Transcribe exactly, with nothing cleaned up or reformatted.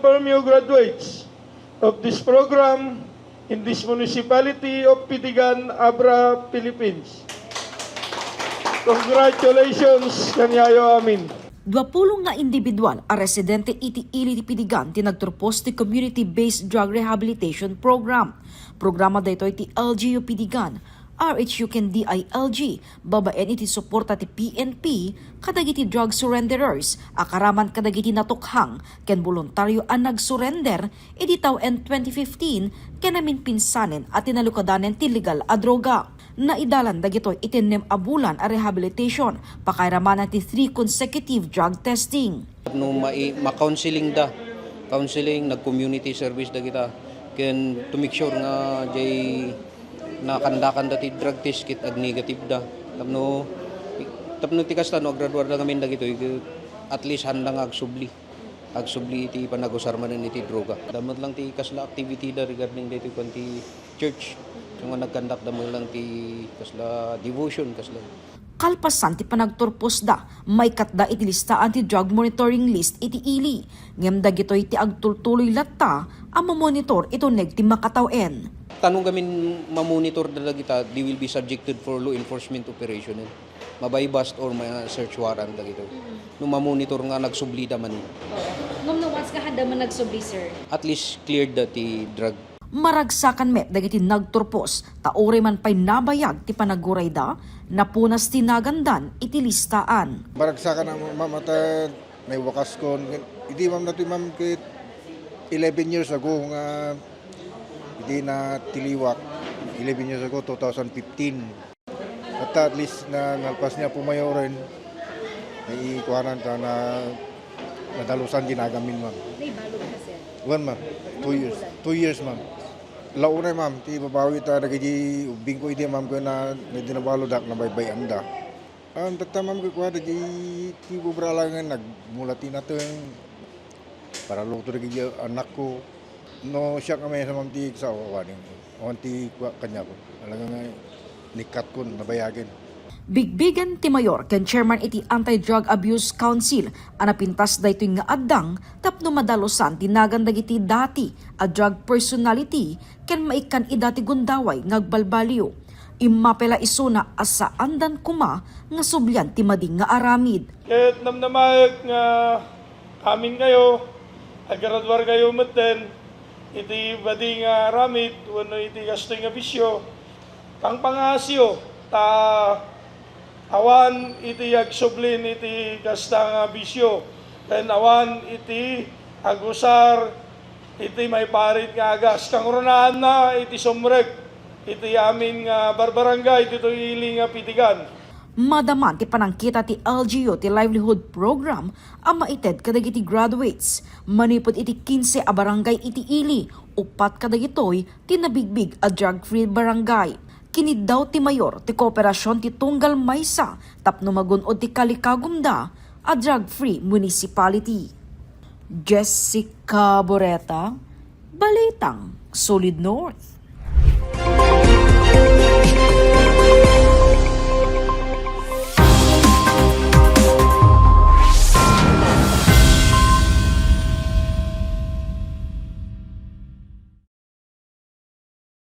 Inform you, graduates of this program in this municipality of Pitigan, Abra, Philippines. Congratulations kaniayo amin. Duapulo nga individual a residente iti ili ti Pitigan ti nagturpos ti Community-Based Drug Rehabilitation Program. Programa daytoy ti L G U Pitigan, R H U ken D I L G, babaen iti suporta ti P N P kadagiti drug surrenderers a karaman kadagiti natukhang ken boluntario a nagsurrender idi tawen twenty fifteen ken naminpinsanen a tinalukadanen ti legal a droga. Naidalan dagitoy iti nem a bulan a rehabilitation, pakairamanan ti three consecutive drug testing. No mai-, ma-counseling da, counseling, nag-community service da kita, ken to make sure nga jay nakandakan da ti drug test ket ag-negative da. Tapno, tapno ti kasta, no agraduar da ngamin dagitoy, at least handa nga agsubli. Agsubli iti panagusar manen iti droga. Damot lang ti kasla activity da regarding daytoy kuan ti church. So nga nagkandakda man lang ti kasla devotion, kasla. Kalpasan ti panagturposda, maikatda iti listaan ti drug monitoring list iti ili. Ngem dagitoy ti agtultuloy latta a mamonitor iti uneg ti makatawen. Tano gamin mamonitor da dagita, they will be subjected for law enforcement operation. Mabaybust or ma-search warrant dagito. Mm. No mamonitor nga nagsublida man. Oo. Ngem no once nga handa man nagsubli, sir? At least cleared da ti drug. Maragsakan met dagiti nagturpos, ta uray man pay nabayag ti panagurayda, napunas ti nagandan iti listaan. Maragsakan a, ma'am, at, ah, naibakaskon. Idi, ma'am, daytoy, ma'am, ket eleven years ago nga idi natiliwak, eleven years ago, two thousand fifteen. At, at least na nalpas ni Apo Mayoren, naikuanan ta na nadalusan ti nagamin, ma'am. Naibalud ka, sir? Wen, ma'am. Two years. Two years, ma'am. Launay, ma'am, ti babawi ta dagiti ubbing ko idi, ma'am, ken na, na di nabaludak, nabaybay-anda. Ang tatta, ma'am, kua dagiti bubralangen, nagmula ti nateng, para luto dagiti anakko. No siak nga maysa, ma'am, ti sa awanen. Awan ti kua kaniako. Talaga nga nikkatkon, nabayagen. Bigbigen ti mayor ken chairman iti Anti-Drug Abuse Council a napintas daytoy nga addang tapno madalusan ti nagan dagiti dati a drug personality ken maikkan ida ti gundaway nga agbalbaliw. Immapela isuna a saandan koma nga sublian ti madi nga aramid. Ket namnamaek nga amin kayo, agraduar kayo metten iti madi nga aramid wenno iti kastoy nga bisio. Pangpangasyo ta awan iti agsublin iti kasta nga bisio, ken awan iti agusar iti maiparit nga agas. Kangrunaan na iti sumrek iti amin nga barbarangay ditoy ili nga Pitigan. Madaman ti panangkita ti L G U ti livelihood program a maited kadagiti graduates. Manipud iti kinse a barangay iti ili, upat kadagitoy ti nabigbig a drug-free barangay. Kiniddaw ti mayor ti kooperasion ti tunggal maysa tapno magun-od ti kalikagumda a drug-free municipality. Jessica Boreta, Balitang Solid North.